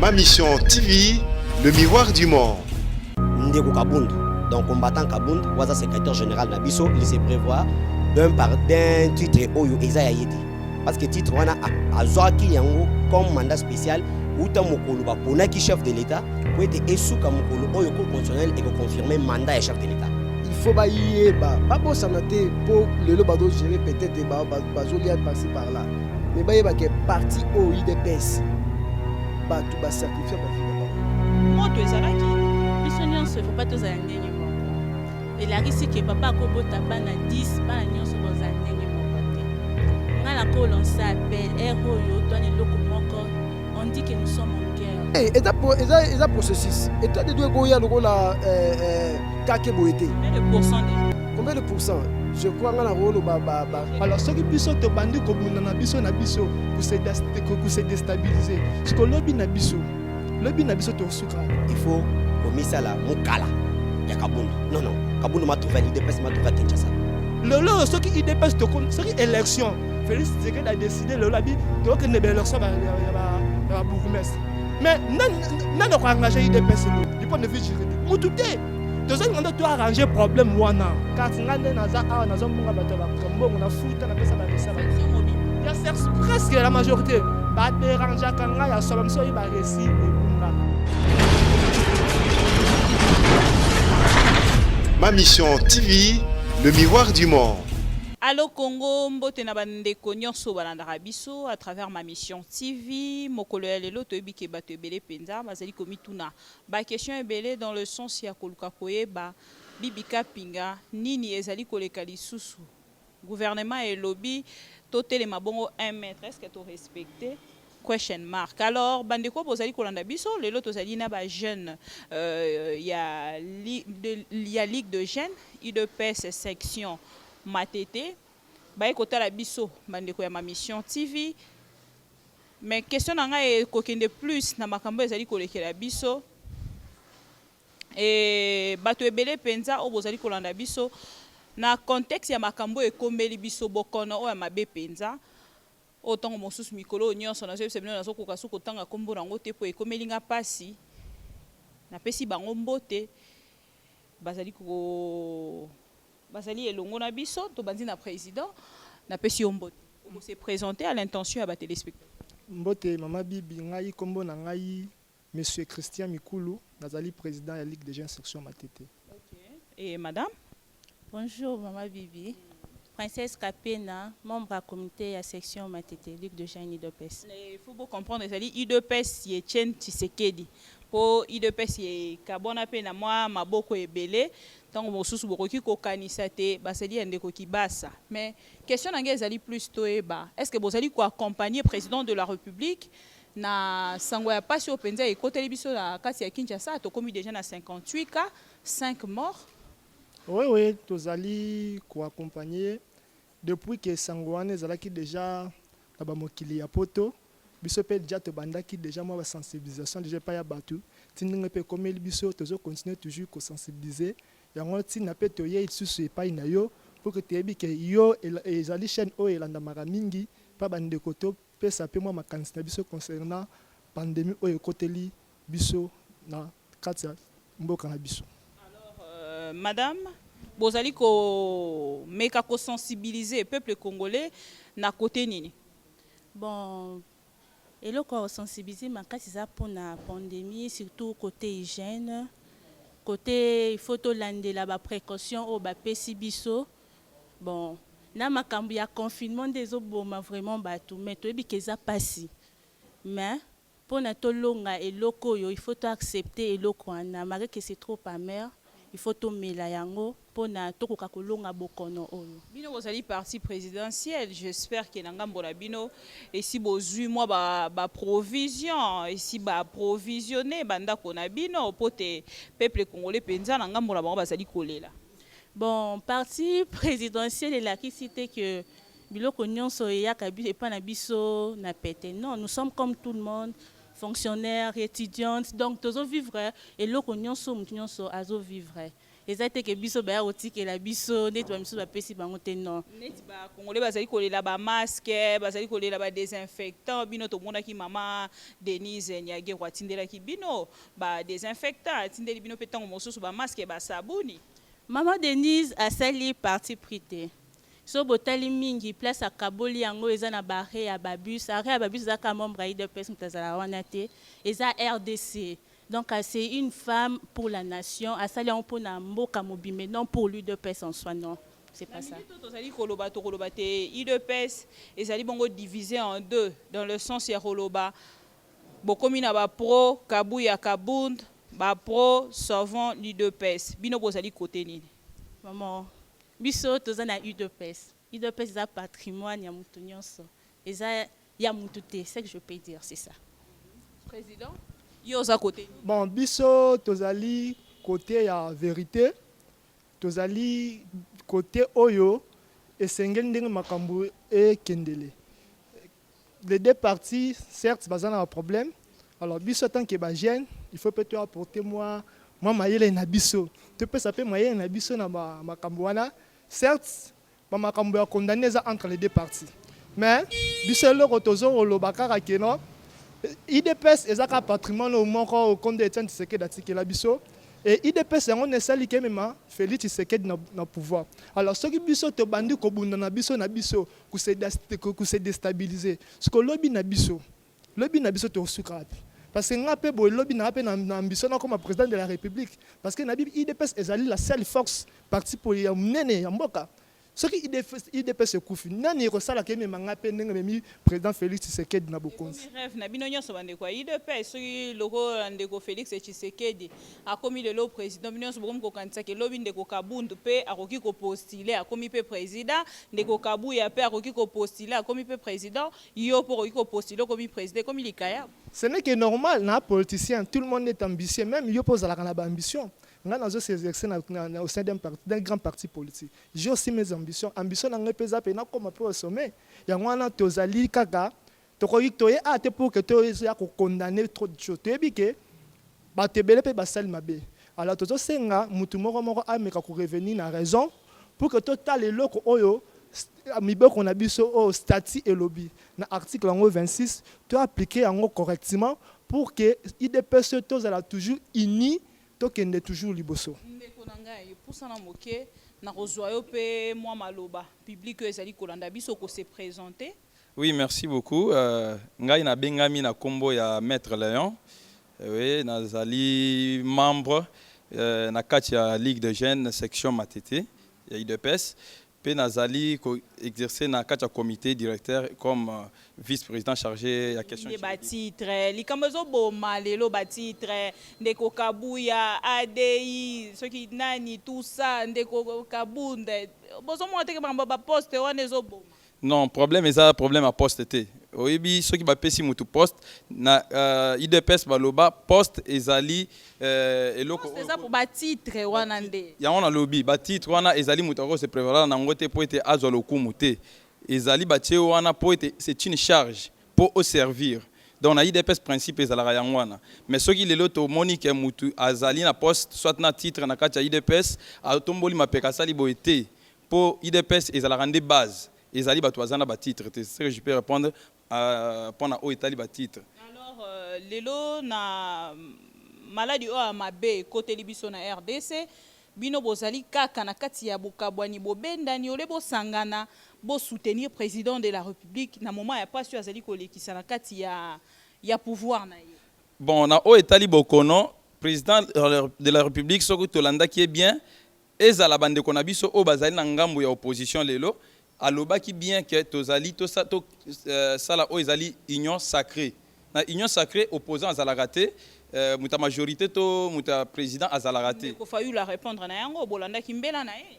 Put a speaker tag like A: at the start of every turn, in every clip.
A: Ma Mission TV, le miroir du monde.
B: Ndeko Kabund, donc combattant Kabund, waza secrétaire général na biso, il se prévoit d'un par d'un titre oyo eza ya ye te. Parce que titre wana azwaki yango comme mandat spécial uta mokolo baponaki chef de l'État po ete esuka mokolo oyo Cour constitutionnelle ekoconfirme mandat ya chef de l'État.
C: Il faut bayeba, babosana te, mpo lelo bazogérer, peut-être bazolia par-ci par-là, mais bayeba ke parti oyo UDPS, bato basacrifie bavie na bango.
D: Moto ezalaki.
E: Biso nyonso, faut pas tozala ndenge moko. Elakisi ke papa akobota bana 10, bana nyonso bozala ndenge moko te. Ngai nakolancer appel ere oyo twana eloko moko, on dit que nous sommes en guerre.
C: Eza processus. État de droit ekoya lokola kake boye te.
D: Combien de pourcent déjà?
C: Combien de pourcent? Je crois nga na koloba ba
F: Alors soki biso tobandi kobunda na biso kose déstabiliser, siko lobi na biso tosuka.
B: Il faut komisala mokala ya Kabund. Non, non, Kabund m'a trouvé à l'UDPS, m'a trouvé à Kinshasa.
F: Lelo oyo soki UDPS, soki élection, Félix Tshisekedi a décidé lelo abi tokokende baélection ya babourgmestre, mais nani akoengage UDPS lo du point de vue juridique? Mutu te. Tozolinga nde toarrange problème wana, kasi ngai nde naza awa, nazombonga bato ya mbongo na futa, napesa baresa ya presque la majorité baderangeaka ngai ya solo miso oyo baresi ebunga.
A: Ma Mission TV, le miroir du monde.
D: Allo Congo, mbote na bandeko nyonso balandaka biso à travers Ma Mission TV. Mokolo ya lelo, toyebi ke bato ebele mpenza bazali komituna baquestion ebele dans le sens ya koluka koyeba bibika pinga nini ezali koleka lisusu. Gouvernement elobi totelema bongo 1 mètre, est ce que torespecte? Question mark. Alors bandeko bozali kolanda biso lelo, tozali na bajeune ya Ligue de jeunes UDPS section Matete, baye kotala biso, bandeko ya Ma Mission TV. Mais question na ngai ekokende plus na makambo ezali kolekela biso e bato ebele mpenza oyo bozali kolanda biso na contexte ya makambo ekomeli biso, bokono oyo ya mabe mpenza, oyo ntango mosusu mikolo oyo nyonso nazoyebisa bino, nazokoka so kotanga nkombo nango te mpo ekomeli nga mpasi. Napesi bango mbote, bazali elongo na biso. Tobandi na président. Napesi yo mbote, okose présenter à l'intention ya batéléspectateur.
F: Mbote mama Bibi. Ngai nkombo na ngai monsieur Christian Mikulu, nazali président ya Ligue des jeunes section Matete.
D: Okay. Et madame?
E: Bonjour Maman Bibi. Princesse Kapena, membre à comité ya section Matete, Ligue de jeunes UDPS.
D: Il faut beaucoup comprendre, ezali UDPS ya Etienne Tshisekedi. Po UDPS ekabwana mpe na mwa maboko ebele, ntango mosusu bokoki kokanisa te basali ya ndeko Kibasa. Mais question na ngai ezali plus toyeba, est ce que bozali koaccompagner président de la République na sango ya pasi oyo mpenza ekoteli biso na kati ya Kinshasa? Tokomi déjà na 58 cas, 5 morts.
F: Oui, tozali koaccompagner. Depuis ke sango wana ezalaki déjà na bamokili ya poto, biso mpe déjà tobandaki déjà mwa basensibilisation déjà epai ya bato. Ti ndenge mpe ekomeli biso, tozocontinue toujours kosensibiliser. Yango ntina mpe toyei lisusu epai na yo, mpo ke toyebi ke yo ezali chaîne oyo elandamaka mingi mpa bandeko. Topesa mpe mwa makanisi na biso concernant pandémie oyo ekoteli biso na kati ya mboka na biso.
D: Alors, madame, bozali komeka kosensibiliser peuple congolais na côté nini?
E: Bon, eloko ya kosensibiliser makasi eza mpona pandémie, surtout côté hygiène, côté il faut tolandela baprécaution oyo bapesi biso. Bon, na makambo ya confinement nde ezoboma vraiment bato, mais toyebi ke eza mpasi, mais mpona tolonga eloko oyo, il faut toaccepter eloko wana. Malgré que c'est trop amer, il faut tomela yango mpona tokoka kolonga bokono oyo.
D: Bino bozali parti présidentiel, j'espère ke na ngambo na bino esi bozwi mwa baprovision, esi baprovisionne bandako na bino, po te peuple congolais mpenza na ngambo na bango bazali kolela.
E: Bon, parti présidentiel elakisi te ke biloko nyonso eyaka epai na biso na pete. Non, nous sommes comme tout le monde, fonctionnaires, étudiantes, donc tozovivre eloko nyonso motu nyonso azovivre. Eza te ke biso baya kotikela biso neti bamisusu bapesi bango te, non.
D: Neti Bacongolais bazali kolela bamasques, bazali kolela badésinfectant, bino tomonaki mama Denise Nyakeru atindelaki bino badésinfectant, atindeli bino mpe ntango mosusu bamasques, basabuni.
E: Mama Denise asali parti pris te. So botali mingi, place akaboli yango eza na baarrêt ya babus. Arrêt ya babus eza kaka membre ya UDPS moto azala wana te, eza RDC. Donc c'est une femme pour la nation, asali yango mpona mboka mobimba, non pour l'UDPS en soi, non, c'est pas ça.
D: To tozali koloba, tokoloba te UDPS ezali bongo divisé en deux, dans le sens ya koloba bokomi na bapro Kabuya Kabund, bapro Sauvons l'UDPS. Bino bozali kote nini?
E: Maman, biso toza na UDPS. UDPS eza patrimoine ya motu nyonso, eza ya motu te. Ce que je peux dire, c'est ça.
D: Président, yo oza kote nini?
F: Bon, biso tozali côté ya vérité, tozali côté oyo esengeli ndenge makambo ekendele. Les deux parties, certes, baza na problème. Alors biso, tant que bajeune, il faut mpe toapporter mwa mayele na biso, topesa mpe mayele na biso na makambo wana. Certes, bamakambo ya condamné eza entre les deux parties, mais biso eloko tozokoloba kaka ke non, UDPS eza kaka patrimoine oyo moko okonde Etienne Tshisekedi atikela biso. E UDPS yango na esali ke emema Félix Tshisekedi na pouvoir. Alors soki biso tobandi kobunda na biso, kose déstabiliser, soki lobi na biso, lobi na biso tokosuka wapi? Parce que nga mpe boye, lobi na mpe na ambition nakoma président de la République, parce que nayebi UDPS ezali la seule force parti po ya monene ya mboka. Soki UDPS ekufi, nani ekosalaka emema nga mpe ndenge ememi président Félix Tshisekedi na bokonzi?
D: Ekomi rêve na bino nyonso, bandeko ya UDPS. Soki lokola ndeko Félix Tshisekedi akomi lelo président, bino nyonso bokomi kokanisaka elobi ndeko Kabundu mpe akoki kopostuler, akomi mpe président, ndeko Kabuya mpe akoki kopostuler, akomi mpe président, yo mpo okoki kopostuler, okomi président, ekomi likaya.
F: Ce n'est que normal na politicien, tout le monde est ambitieux, même yo mpo ozalaka na baambition. Nga nazo s'exercer au sein d'un grand parti politique, j'ai aussi mes ambitions. Ambition na ngai mpe eza mpe nakoma mpe au sommet. Yango wana tozali kaka, tokoki toye a te pour que toya kokondamner trop de choses. Toyebi ke bato ebele mpe basali mabe. Alors tozosenga mutu moko moko ameka korevenir na raison pour que totala eloko oyo mibeko na biso oyo statut elobi na article yango 26, toappliquer yango correctement pour que UDPS tozala toujours uni, tokende toujours liboso.
D: Ndeko na ngai, pusana moke, nakozwa yo mpe mwa maloba public oyo ezali kolanda biso, kose présenter.
G: Oui, merci beaucoup. Ngai nabengami na kombo ya Maître Léon. Oui, nazali membre na kati ya Ligue de jeunes section Matete ya UDPS. Pe nazali ko exercer na kati ya comité directeur comme vice-président chargé ya question.
D: Nde batitre, likambo ezoboma lelo, batitre, ndeko Kabuya, adi soki nani, tout ça, ndeko Kabunda, bozomona teke makambo ya baposte wana ezoboma.
G: Non, problème eza problème ya poste te. Oyebi, soki bapesi mutu poste na UDPS, baloba poste ezali eloko
D: Poste eza po batitre wana nde.
G: Yango nalobi, batitre wana ezali moto akose prévaloir na yango te mpo ete azwa lokumu te. Ezali batie wana mpo ete c'est une charge mpo oservir. Donc na UDPS, principe ezalaka yango wana. Mais soki lelo tomoni ke mutu azali na poste, soit na titre na kati ya UDPS, atomboli mapeka, asali boye te, mpo UDPS ezalaka nde base, ezali bato baza na batitre te. C'est ce que je peux répondre mpona oyo etali batitre.
D: Alors lelo na maladi oyo ya mabe ekoteli biso na RDC, bino bozali kaka na kati ya bokabwani, bobendani ole bosangana, bosoutenir président de la République na moment ya pasi oyo azali kolekisa na kati ya pouvoir na ye.
G: Bon, na oyo etali bokono, président de la République, soki tolandaki ye bien, ezala bandeko na biso oyo bazali na ngambo ya opposition lelo, alobaki bien ke tozali tosala to, oyo ezali union sacrée. Na union sacrée, opposant azalaka te, moto ya majorité to moto ya président azalaka te.
D: Ndeko Fayulu arépondre na yango, bolandaki mbela na ye?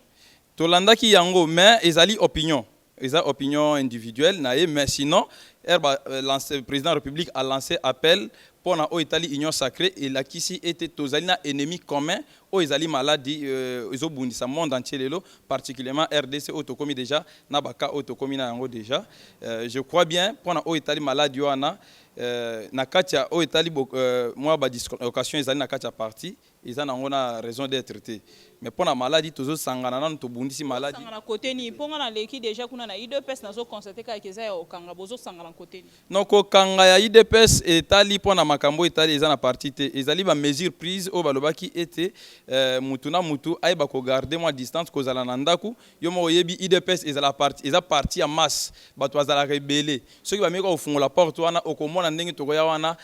G: Tolandaki yango, mais ezali opinion, eza opinion individuelle na ye. Mais sinon lancé, président de la République a lancé appel mpona oyo etali union sacrée, elakisi ete tozali na ennemi commun oyo ezali maladi ezobundisa monde entier lelo, particulièrement RDC oyo tokomi déjà na baka oyo tokomi na yango déjà. Je crois bien, mpona oyo etali maladi wana, na kati ya oyo etali mwa badislocation ezali na kati ya parti, eza nango na raison d'être te. Mais mpo na maladi, tozosangana nanu, tobundisi maladi.
D: Bosangana kote nini? Mpo nga naleki déjà kuna na UDPS, nazoconstater kaka eza ya kokanga. Bozosangana kote nini?
G: No, kokanga ya UDPS etali mpo na makambo etali eza na parti te. Ezali bamesure prise oyo balobaki ete mutu na mutu ayeba kogarder mwa distance, kozala na ndako. Yo moko oyebi, UDPS ezala parti, eza parti ya masse, bato bazalaka ebele. Soki bameki kofungola porte wana, okomona ndenge tokoya wana,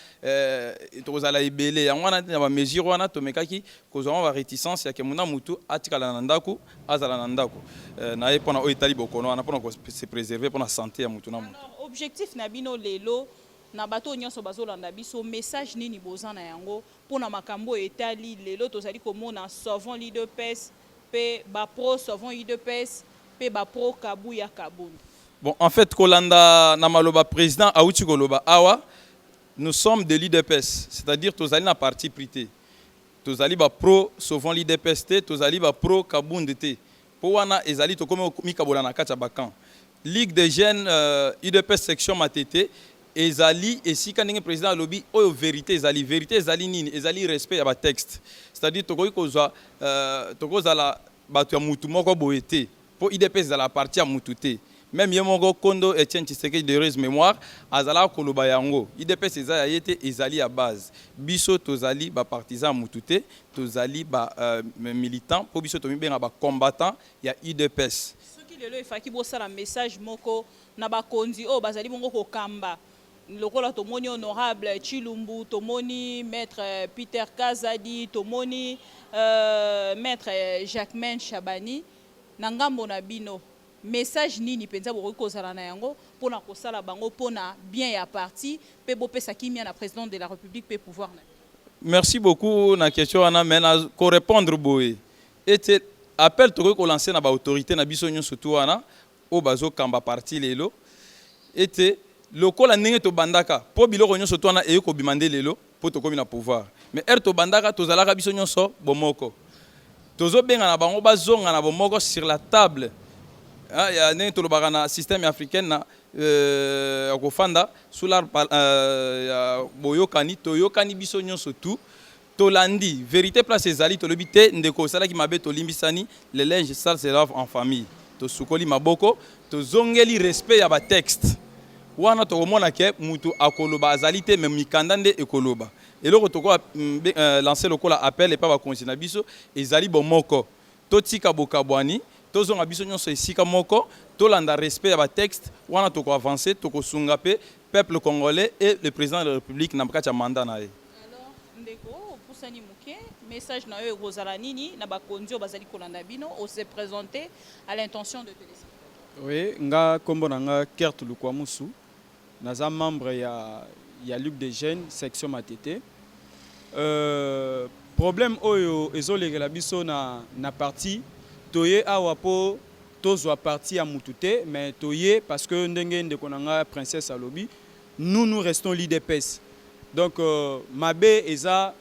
G: tokozala ebele. Yango wana na bamesure wana tomekaki kozwa mwa baréticence ya ke muna mutu atikala na ndako, azala na ndako na ye, mpona oyo etali bokono wana, mpona se préserver, mpona santé ya mutu na mutu.
D: Alors, objectif na bino lelo, na bato oyo nyonso bazolanda biso, message nini boza na yango mpona makambo oyo etali lelo tozali komona Sauvons l'UDPS mpe bapro Sauvons UDPS mpe bapro Kabuya Kabund?
G: Bon, en fait, kolanda na maloba président auti koloba awa, nous sommes de l'UDPS, c'est-à-dire tozali na parti pris te. Tozali bapro Sauvons l'UDPS te, tozali bapro Kabund te, mpo wana ezali tokomi mikabola na kati ya bacamp. Ligue des jeunes UDPS section Matete ezali esika ndenge président alobi oyo vérité ezali. Vérité ezali nini? Ezali respect ya batexte, c'est-à-dire tokoki kozwa tokozala bato ya mutu moko boye te, mpo UDPS ezala parti ya mutu te. Même ye moko kondo Etienne Tshisekedi d'heureuse mémoire azalaka koloba yango, UDPS eza ya ye te, ezali ya base. Biso tozali bapartisan ya mutu te, tozali bamilitant, mpo biso tomibenga bacombattant ya UDPS.
D: Soki lelo efaki bosala message moko na bakonzi oyo bazali bongo kokamba, lokola tomoni honorable Chilumbu, tomoni maître Peter Kazadi, tomoni maître Jacquemain Chabani na ngambo na bino, message nini mpenza bokoki kozala na yango mpona kosala bango mpona bien ya parti mpe bopesa kimia na président de la République mpe pouvoir na?
G: Merci beaucoup na question wana. Mais na korépondre boye ete appel tokoki kolancer na baautorité na biso nyonso tu wana oyo bazokamba parti lelo, ete lokola ndenge tobandaka, mpo biloko nyonso tu wana eye kobima nde lelo mpo tokómi na pouvoir, mais ere tobandaka, tozalaka biso nyonso bomoko. Tozobenga na bango bazonga na bomoko sur la table. Ah, ya ndenge tolobaka na système africaine na ya kofanda sous l'arbre ya boyokani. Toyokani biso nyonso tu, tolandi vérité place ezali, tolobi te ndeko osalaki mabe, tolimbisani. Le linge sale se lave en famille. Tosukoli maboko, tozongeli respect ya batexte wana. Tokomona ke mutu akoloba azali te, me mikanda nde ekoloba. Eloko tokoka lancer lokola appel epa bakonzi na biso ezali bomoko. Totika bokabwani, tozonga biso nyonso esika moko, tolanda respect ya batexte wana. Tokoavance, tokosunga mpe peuple congolais et le président de la République na kati ya mandat na ye.
D: Alors, ndeko, opusani moke, message na yo ekozala nini na bakonzi oyo bazali kolanda bino? Ose présenter à l'intention de téléspectateurs.
H: Oui, nga kombo na nga Kert Lukwamusu, naza membre ya Ligue des jeunes section Matete. Problème oyo ezolekela biso na parti, toye awa mpo tozwa parti ya mutu te, mais toye parce que ndenge ndeko na nga Princesse alobi, nous, nous restons l'UDPS. Donc mabe eza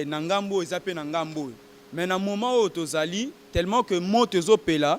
H: na ngambo oyo, eza mpe na ngambo oyo, mais na moment oyo tozali, tellement que moto ezopela,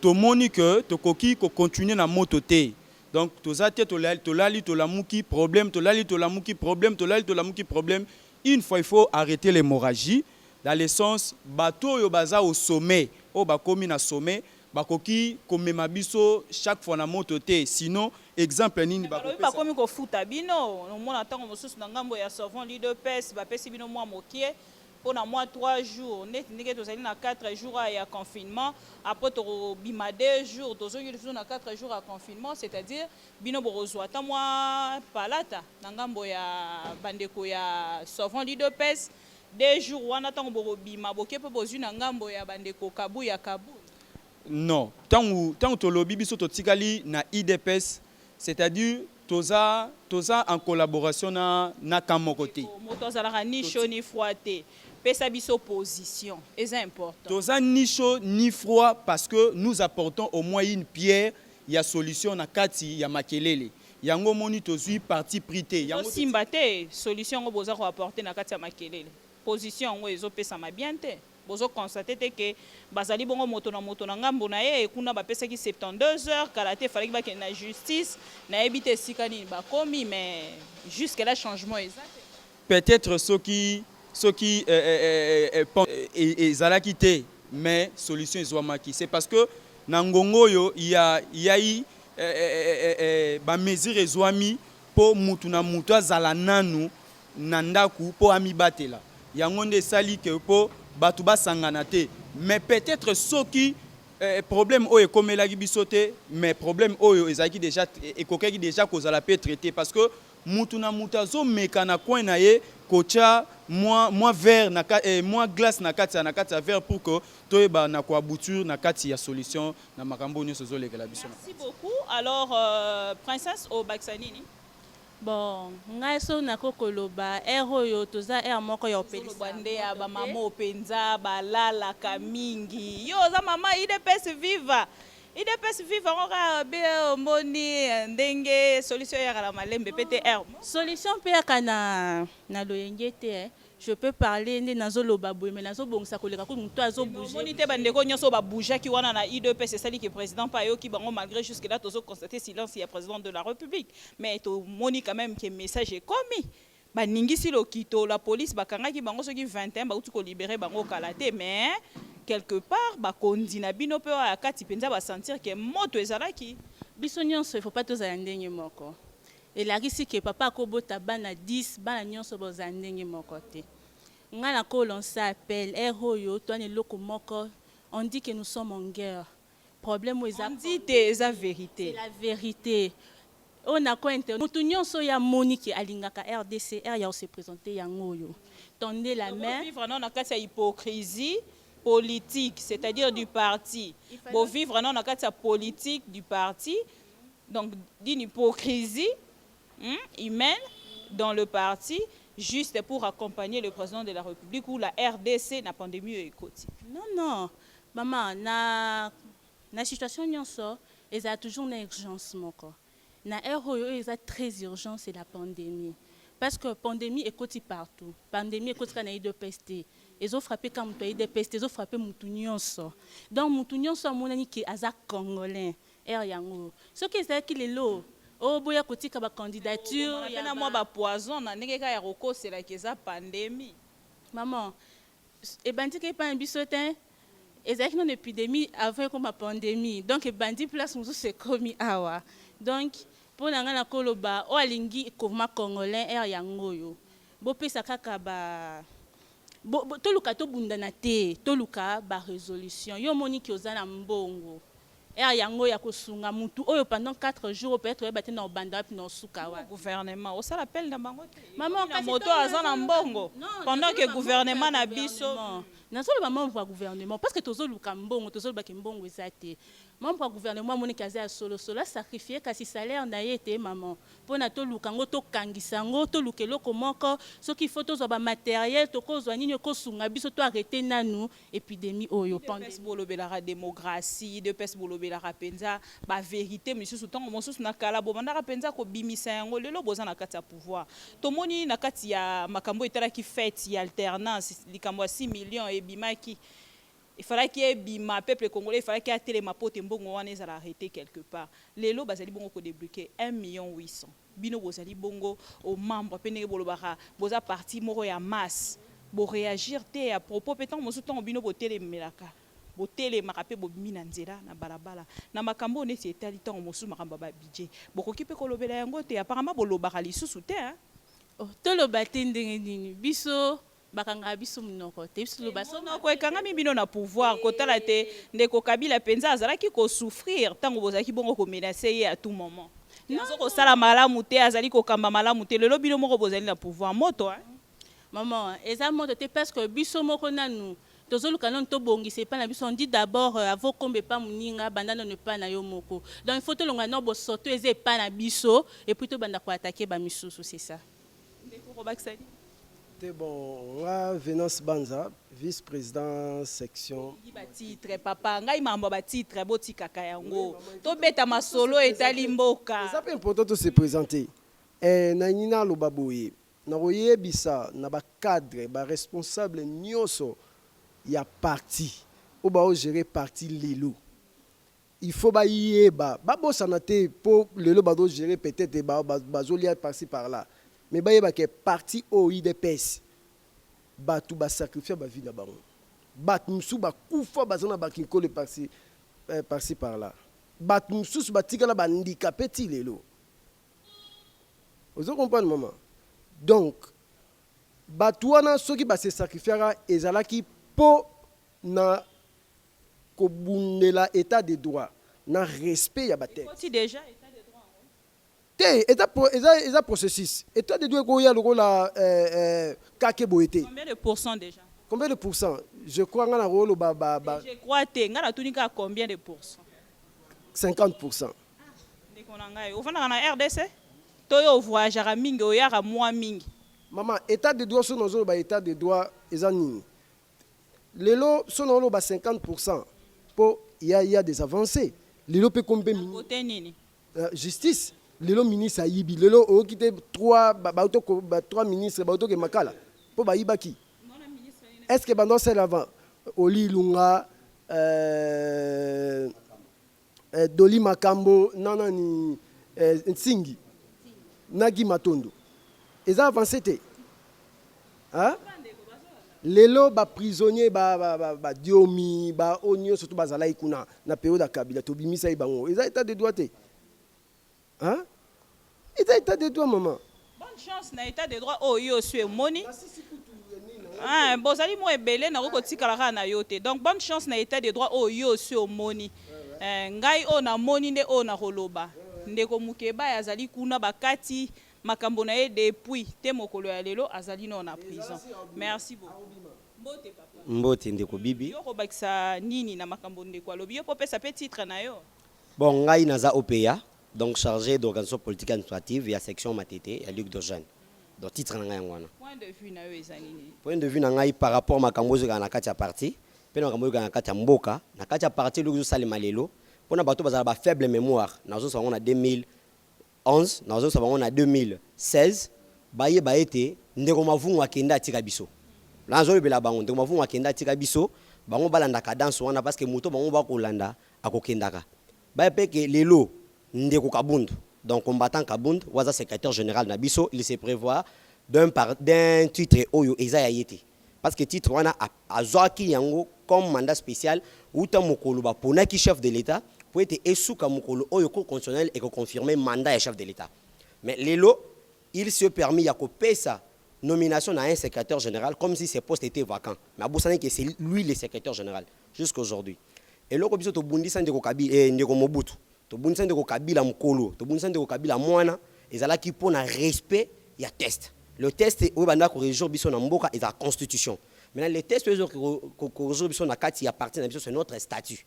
H: tomoni que tokoki kocontinue na moto te. Donc toza te, tolali tolamuki problème, tolali tolamuki problème, tolali tolamuki problème. Une fois, il faut arrêter l'hémorragie, dans le sens bato oyo baza au sommet, oyo bakomi na sommet, bakoki komema biso chaque fois na moto te. Sinon exemple nini?
D: Balobi bakomi kofuta bino. Omona ntango mosusu na ngambo ya Sauvons l'UDPS bapesi bino mwa mokie mpona mwa 3 jours, neti ndenge tozali na 4 jours ya confinement, après tokobima 2 jours, tozongi lisusu na 4 jours ya confinement, c'est-à-dire bino bokozwa ata mwa palata na ngambo ya bandeko ya Sauvons l'UDPS 2 jours wana. Ntango bokobima, boke mpe bozwi na ngambo ya bandeko Kabuya Kabund.
H: Non, ntango tolobi biso totikali na UDPS, c'est-à-dire toza en collaboration na camp moko te.
D: Moto azalaka ni chaud ni froid te. Pesa biso position, eza important.
H: Toza ni chaud ni froid parce que nous apportons au moins une pierre ya solution na kati ya makelele. Yango moni tozwi parti pris te.
D: Yango simba te solution yango boza koapporter na kati ya makelele. Position yango ezopesama bien te. Bozoconstater te ke bazali bongo moto na moto na ngambo na ye kuna. Bapesaki 72 heures kala te, efalaki bakende na justice. Nayebi te esika nini bakomi, mais jusque là changement eza te.
H: Peut-être soki Soki ezalaki te, mais solution ezwamaki. C'est parce que na ngonga oyo ya yai ba mesures ezwami mpo mutu na mutu azala nanu na ndaku mpo amibatela. Yango nde esali ke mpo bato basangana te. Mais peut-être soki problème oyo ekomelaki biso te, mais problème oyo ezalaki déjà, ekokaki déjà kozala mpe traité, parce que mutu na mutu azomeka na coin na ye kotia mwa verre na mwa glace na kati ya verre pour que toyeba na koaboutir na kati ya solution na makambo nyonso ezolekela biso.
D: Merci beaucoup. Alors, princesse, obakisa nini?
E: Bon, ngai so nakoki koloba, heure oyo toza heure moko ya
D: opelisa Ozoloba nde ya bamama mpenza balalaka mingi. Yo oza mama UDPS viva, UDPS viva. Ngo kaka be omoni ndenge solution eyaka na malembe mpe te heure.
E: Solution mpe yaka na loyenge te, eh. Je peux parler nde nazoloba boye, mais nazobongisa koleka kutu moto azobouge.
D: Omoni te, bandeko nyonso babougeaki wana na UDPS, esaliki président mpe ayoki bango, malgré jusque là tozoconstater silence ya président de la République. Mais tomoni quand même ke message ekomi, baningisi lokito, la police bakangaki bango soki 21, bauti kolibérer bango kala te. Mais quelque part bakondi na bino mpe oyo ya kati mpenza basentir ke moto ezalaki.
E: Biso nyonso, il faut pas tozala ndenge moko. Elakisi ke papa akobota bana 10, bana nyonso bozala ndenge moko te. Ngai nakolancer appel, heure oyo towana eloko moko, on dit que nous sommes en guerre. Problème oyo eza
D: On dit te, eza vérité.
E: C'est la vérité. Oyo nako inter motu nyonso oyo amoni ke alingaka RDC, heure ya kose présenter yango oyo, tendez la main.
D: Vivre non na kati ya hypocrisie politique, c'est-à-dire du parti. Bovivre non na kati ya politique du parti, donc d'une hypocrisie humaine dans le parti, juste pour accompagner le président de la République ou la RDC na pandémie oyo ekoti.
E: Non, mama, na situation nyonso ezala toujours na urgence moko. Na heure oyo, oyo eza très urgent, c'est la pandémie, parce que pandémie ekoti partout. Pandémie ekoti kaka na UDPS te, ezofrappe kaka moto ya UDPS te, ezofrappe motu nyonso. Donc motu nyonso amonani ke aza congolais, heure yango soki ezalaki lelo oyo boya kotika bacandidature.
D: Mpe na mwa bapoison na ndenge kaka ya kokoselaki eza pandémie.
E: Maman, ebandiki epai na biso te. Ezalaki nano épidémie avant ekoma pandémie, donc ebandi place mosusu, ekomi awa. Donc mpo na ngai nakoloba, oyo alingi koma congolais, heure yango oyo bopesa kaka ba toluka tobundana te, toluka barésolution. Yo omoniki oza na mbongo, heure yango ya kosunga mutu oyo pendant 4 jours, peut-être oyeba te na obanda wapi na osuka wapi.
D: Gouvernement osala appel na bango te?
E: Mama,
D: Na moto aza na mbongo pendant que gouvernement na biso
E: Nazoloba membre ya gouvernement, parce que tozoluka mbongo, tozolobaki mbongo eza te. Membre ya gouvernement amoniki aza ya solosolo, asacrifier kasi salaire na ye te, mama, mpona toluka yango, tokangisa yango, toluka eloko moko. Soki faut tozwa bamatériel, tokozwa nini ekosunga biso to arrêter nanu épidémie oyo.
D: UDPS bolobelaka démocratie, UDPS bolobelaka mpenza bavérité misusu. Ntango mosusu na kala bobandaka mpenza kobimisa yango, lelo boza na kati ya pouvoir. Tomoni na kati ya makambo etalaki fête ya alternance, likambo ya 6 millions ebimaki, efalaki ebima, peuple congolais efalaki atelema po te mbongo wana ezala arrêté quelque part. Lelo bazali bongo kodébloquer 1 million 800. Bino bozali bongo omembre mpe ndenge bolobaka boza parti moko ya masse, boréagir te à propos mpe ntango mosusu ntango bino botelemelaka, botelemaka mpe bobimi na nzela na balabala na makambo oyo neti etali ntango mosusu makambo ya babudget, bokoki mpe kolobela yango te? Apparemment bolobaka lisusu te, hein?
E: Oh, toloba te ndenge nini? Biso bakangaka biso monoko te. Biso toloba so
D: Monoko ekangami bino na pouvoir. Kotala te, ndeko Kabila mpenza azalaki kosouffrir ntango bozalaki bongo komenacer ye à tout moment. Aza kosala malamu te, azali kokamba malamu te. Lelo bino moko bozali na pouvoir, moto, hein?
E: Maman, eza moto te, parce que biso moko nanu tozoluka nanu tobongisa epai na biso. On dit d'abord, avant komba epa moninga, banda nanu epai na yo moko. Donc il faut tolonga nano bosoto eza epai na biso et puis tobanda koattaquer bamisusu, c'est ça.
D: Ndeko, kobakisa nini?
C: Te, bon, nga Venance Banza, vice-président section.
D: Batitre, papa, ngai makambo ya batitre botikaka yango, tobeta masolo etali mboka.
C: Eza mpe important to se présenter. Nalingi naloba boye, nakoyebisa na bacadre, baresponsable nyonso ya parti oyo baogérer parti lelo, il faut bayeba, babosana te mpo lelo bazogérer, peut-être bazolia par-ci par-là, mais bayeba ke parti oyo UDPS. Bato basacrifia bavie na bango, bato mosusu bakufa, baza na bakinkole par-ci par-ci par là, bato mosusu batikala bahandicapé ti lelo. Ozo comprendre, mama? Donc bato wana, soki base sacrifiaka, ezalaki mpo na kobundela état de droit na respect ya batexte.
D: Ekoti déjà état de droit yango?
C: Te, eza processus. État de droit ekoya lokola kake boye te.
D: Combien de pourcents déjà?
C: Combien de pourcents? Je crois, nga na koloba ba
D: Je crois te, ngai natuni kaka combien de pourcents.
C: 50.
D: Ndeko na ngai, ofandaka na RDC to yo ovoyageaka mingi, oyaka mwa mingi?
C: Mama, état de droit, so nazoloba état de droit eza nini lelo? So nazoloba 50 mpo ya des avancées lelo mpe kompe
D: Kote nini?
C: Justice. Lelo ministre ayibi, lelo oyoki te, trois trois ministre bautoke makala mpo bayibaki. Est ce que bando osala avant Oli Ilunga, Doli Makambo, nanani, Nsingi nagi Matondo, eza avancé te, hein? Lelo baprisonnier badiomi ba baoyo nyonso to bazalaki kuna na période ya Kabila, tobimisaki bango. Eza état de droit te, hein? Eza état de droit, mama.
D: Bonne chance na état de droit oyo yo osi emoni. Ah, bozali mwa ebele, nakoki kotikala kaka na yo te. Donc bonne chance na état de droit oyo yo osi omoni. Ngai oyo namoni nde oyo nakoloba. Ndeko Mokeba azali kuna, bakati makambo na ye depuis te mokolo ya lelo, azali nano na prison. Merci beaucoup. Mbote, papa.
B: Mbote, ndeko Bibi.
D: Yo kobakisa nini na makambo ndeko alobi? Yo mpo opesa mpe titre na yo.
B: Bon, ngai naza OPA, donc chargé d'organisation politique administrative ya section Matete ya Ligue de Jeunes. Donc titre na ngai yango wana.
D: Point de vue na yo eza nini?
B: Point de vue na ngai par rapport makambo ezokaka na kati ya parti mpe na makambo ezokaka na kati ya mboka, na kati ya parti, eloko ezosalema lelo, mpona bato bazala bafaible mémoire, nazosala bango na 2011, nazosala bango na 2016, bayeba ete ndeko Mavungu akende atika biso. Nazolobela bango, ndeko Mavungu akende atika biso. Bango balanda cadence wana, parce que moto bango bakolanda akokendaka. Baya mpe ke lelo ndeko Kabund, donc combattant Kabund waza secrétaire général na biso, il se prévoit d'un titre oyo eza ya ye te, parce que titre wana azwaki yango comme mandat spécial uta mokolo baponaki chef de l'État, po ete esuka mokolo oyo Cour constitutionnelle ekoconfirme mandat ya chef de l'État. Mais lelo il se permis ya kopesa nomination na un secrétaire général comme si ce poste était vacant. Mais abosani que c'est lui le secrétaire général jusqu'aujourd'hui. Eloko biso tobundisa ndeko Kabila, ndeko Mobutu, tobundisa ndeko Kabila mokolo, tobundisa ndeko Kabila mwana, ezalaki mpona respect ya texte. Le texte oyo banda korégir biso na mboka eza constitution. Maintenant, le texte oyo ezokorégir biso na kati ya parti na biso, c'est notre statut.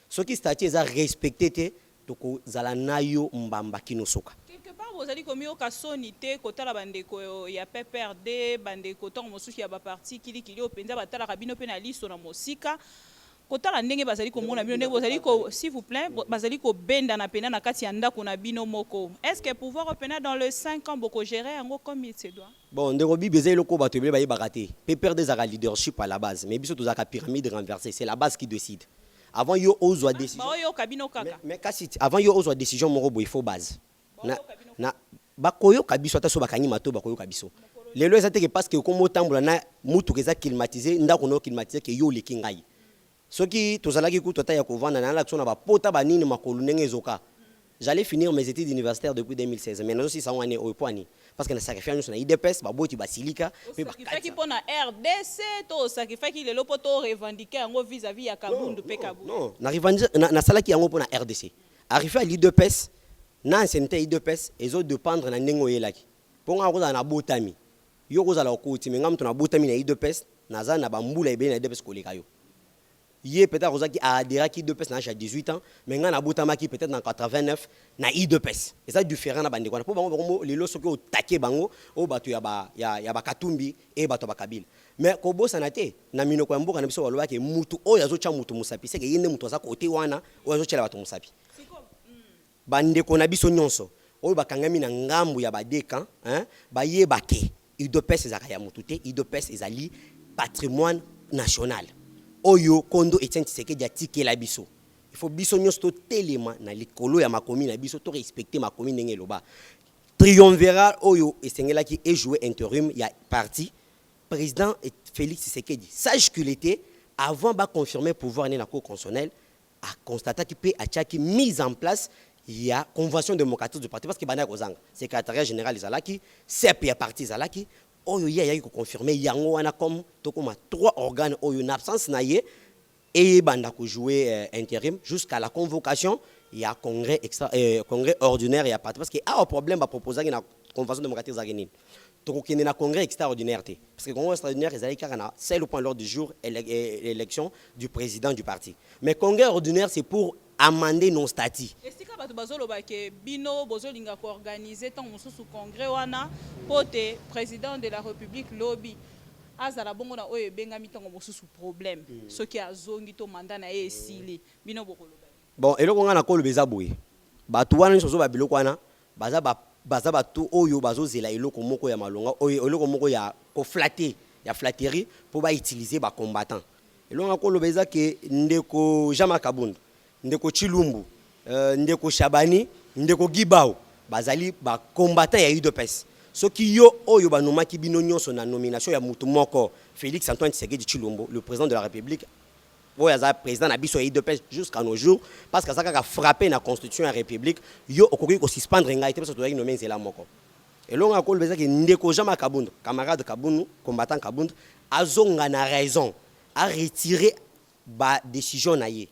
B: Soki statut eza respecté te, tokozala na yo mbamba kino soka.
D: Quelque part bozali komiyoka soni te kotala bandeko ya PPRD, bandeko ntango mosusu ya baparti kilikili oyo mpenza batalaka bino mpe na liso na mosika, kotala ndenge bazali komona bino, ndenge bozali ko, s'il vous plaît, bazali kobendana mpena na kati ya ndako na bino moko? Est ce que pouvoir oyo mpena dans les 5 ans bokogérer yango comme il se doit?
B: Bon, ndeko Bibi, eza eloko bato ebele bayebaka te. PPRD ezalaka leadership à la base, mais biso tozalaka pyramide renversée. C'est la base qui décide. Avant yo ozwa décision,
D: Baoyoka bino kaka?
B: Mais kasi avant yo ozwa décision moko boye, il faut base na bakoyoka biso. Ata so bakangi mato, bakoyoka biso. Lelo eza teke parce que okoma otambola na mutuka eza climatisé, ndako na yo climatisé, ke yo oleki ngai. Soki tozalaki kutu ata ya kovanda na nalaki so na bapota banini makolo ndenge ezoka. J'allais finir mes études universitaires depuis 2016, mais nazosisa yango ane oyo. Po ani? Parce que nasacrifia nyonso na UDPS. Baboti basilika mpe.
D: Osacrifiaki mpo na RDC to osacrifiaki lelo mpo to revendiquer yango vis-à-vis ya Kabundu mpe Kabundu?
B: Non, nasalaki yango mpo na RDC. Arrivé à l'UDPS, na ancienneté ya UDPS ezodépendre na ndenge oyelaki. Mpo nga kozala na botami, yo kozala okoti, me nga moto nabotami na UDPS, naza na bambula ebele na UDPS koleka yo. Ye peut-être ozalaki aadhéraki UDPS na âge ya 18 ans, mais nga nabotamaki peut-être na 89 na UDPS. Eza différent na bandeko wana, mpo bango bakomo lelo soki otake bango oyo bato ya bakatumbi e bato ya bakabila. Mais kobosana te, na minoko ya mboka na biso balobaki: mutu oyo azotya mutu mosapi, seke ye nde mutu aza kote wana oyo azotyela bato mosapi. Bandeko na biso nyonso oyo bakangami na ngambu ya badekan, hein, bayeba ke UDPS ezalaka ya motu te. UDPS ezali patrimoine national oyo kondo Etienne Tshisekedi atikela biso. Il faut biso nyonso totelema na likolo ya makomi na biso, torespecte makomi ndenge eloba. Triumvirat oyo esengelaki ejouer intérim ya parti président. Félix Tshisekedi, sage qu'il était, avant baconfirmer pouvoir na ye na Cour constitutionnelle, aconstataki mpe atiaki mise en place ya convention démocratique du parti, parce que banda kozanga secrétariat général ezalaki, CEP ya parti ezalaki, oyo ye ayaki koconfirmer yango wana comme tokóma trois organes oyo na absence na ye eyebanda kojouer intérim jusqu'à la convocation ya congrès extra, congrès ordinaire ya parti. Parce que awa problème baproposaki na convention démocratique ezalaki nini? Tokokende na congrès extraordinaire te, parce que congrès extraordinaire ezalaki kaka na seul point l'ordre du jour, élection du président du parti, mais congrès ordinaire, c'est pour amender nos statuts.
D: Esika bato bazoloba ke bino bozolinga koorganiser ntango mosusu congrès wana mpo te président de la République lobi azala bongo na oyo ebengami ntango mosusu problème, soki azongi to mandat na ye esili, bino bokoloba?
B: Bon, eloko ngai nakoloba eza boye: bato wana nyonso bazoba biloko wana, baza bato oyo bazozela eloko moko ya malonga, oyo eloko moko ya koflatter, ya flatterie, mpo bautiliser bacombattant. Eloko ngai koloba eza ke ndeko Jean-Marc Kabund, ndeko Tshilumbu, ndeko Shabani, ndeko Gibao bazali bacombattant ya UDPS. Soki yo oyo banomaki bino nyonso na nomination ya mutu moko, Félix Antoine Tshisekedi Tshilombo, le président de la République, oyo aza président na biso ya UDPS jusqu'à nos jours, parce que aza kaka frappé na constitution ya République, yo okoki kosuspendre ngai te, parce que tozalaki nommé nzela moko. Elongo ya koloba ezaki ndeko Jean-Marc Kabund, camarade Kabund, combattant Kabund, azonga na raison, aretirer badécision na ye,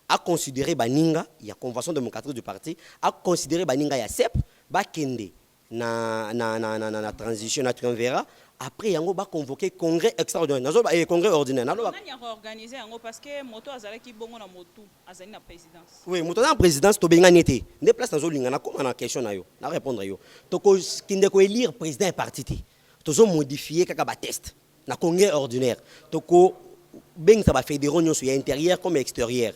B: aconsidérer baninga ya convention démocratique du parti, aconsidérer baninga ya CEP, bakende na transition, na triumvirat. Après yango, baconvoquer congrès extraordinaire, nazoba congrès ordinaire, naloba.
D: Nani akoorganiser yango? Parce que moto azalaki bongo na motu azali na présidence.
B: Oui, moto aza na présidence, tobengani te. Nde place nazolinga nakóma na question na yo, na répondre yo. Tokokende koélire président ya parti te, tozomodifier kaka batexte na congrès ordinaire. Tokobengisa bafédéraux nyonso ya intérieur comme extérieur